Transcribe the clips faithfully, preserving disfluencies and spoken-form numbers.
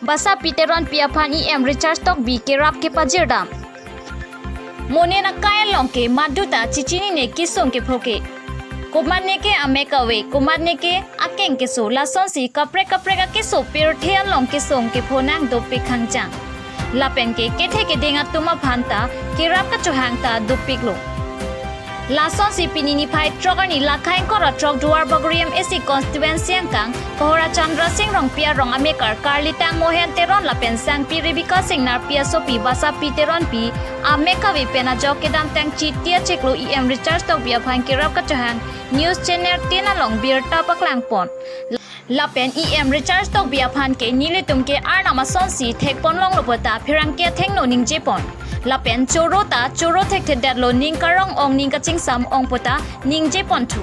Basapi Teronpi aphan E M Richard Tokbi kerap kepajirdam. Monen akai along ke maduta chichinine kesung kepho ke. Komatne ke amek ave, komatne ke akeng keso, lasonsi kaprek kaprek akeso pirthe along kesung kepho nangdopik khangjang. Lapen ke kethe keding atum aphan ta kerap kachohang ta dopiklo. Lasonsi pini niphai throk arni lakha ingkoi ra throk Duarbagori M A C constituency angkang Kohora Chandra Sing Rongpi arong amekar Karlitang Mohen Teron lapen Sangpi Rebecca Singnarpi asopi Basapi Teronpi amek ave pen ajok kedamtang Chiti achiklo E M Richard Tokbi aphan kerap kachohang news channel tin along birta paklangpon. Lapen E M Richard Tokbi aphan ke nelitum ke Arnam asonsi thekpon longlo puta pherangke athengno ningjepon. Lapen choro ta choro thekthedetlo, ning karong ong ning kachingsam ong puta ningjeponthu.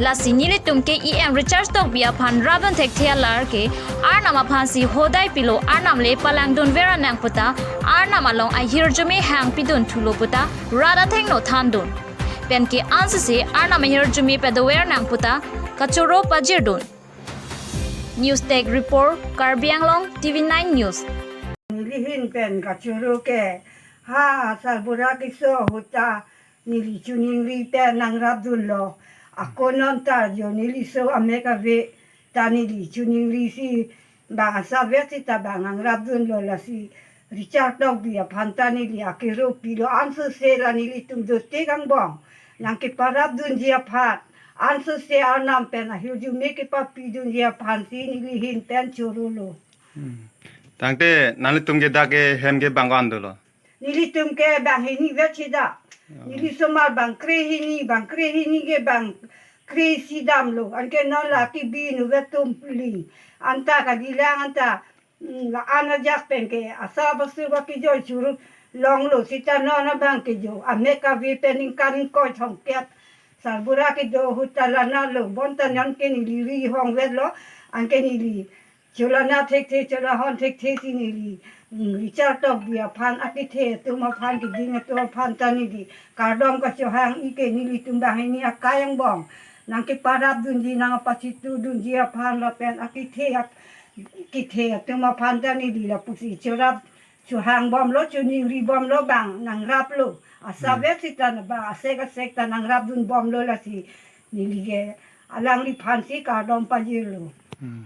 Lasi nelitum ke E M Richard Tokbi aphan rapdun thekthe alar ke Arnam aphansi hodai pilo, Arnam le palangdunver nang puta Arnam along ahirjume hangpidunthulo puta rat athengno thandun. Pen ke ansese Arnam ahirjume padover nang puta kachoro pajirdun. News Desk Report, Karbi Anglong, T V nine News. Nelihin pen kachoro ke ha sarbura keso ahut ta neli choningri pen nangrapdunlo. Ako non ta jo neliso amek ave ta neli choningrisi bang asavet sita bang nangrapdunlo, lasi Richard Tokbi aphan ta neli akero pilo, ansose la nelitum dotik angbong nangkeparapdunji aphan, ansose Arnam pen ahirjume kepapidunji aphansi nelihin pen chorolo. Hmm. Tangte nanglitum ke dak ke hem ke bang ko-an dolo? Nelitum ke banghini vet sida. Oh. Neli somar bang krehini, bang krehini ke bang kre-isi damlo. Anke non la T V nu vet tum li. Anta kalilang anta, mm, la-an ajak pen ke asa basu ba kejoi churu longlo sita non abang kejo. Amek ave pen ningkan ingkoi thomkep sarbura kedo ahut ta lanalo. Bonta non ke neli rihong vetlo. Anke neli cholana thekthe, cholahon thekthe si neli, mm, Richard Tokbi aphan, akethe atum aphan, keding atum aphan ta neli kardom kachohang, ike nelitum banghini akai angbong nangkeparapdunji, nangpachitudunji aphan lapen akethe ak-, kethe atum aphan ta neli lapusi chorap chohangbomlo, choningribomlo bang nangraplo. Asavet sita na bang asek asek ta nangrapdunbomlo, lasi neli ke alangliphansi kardom pajirlo. Hmm.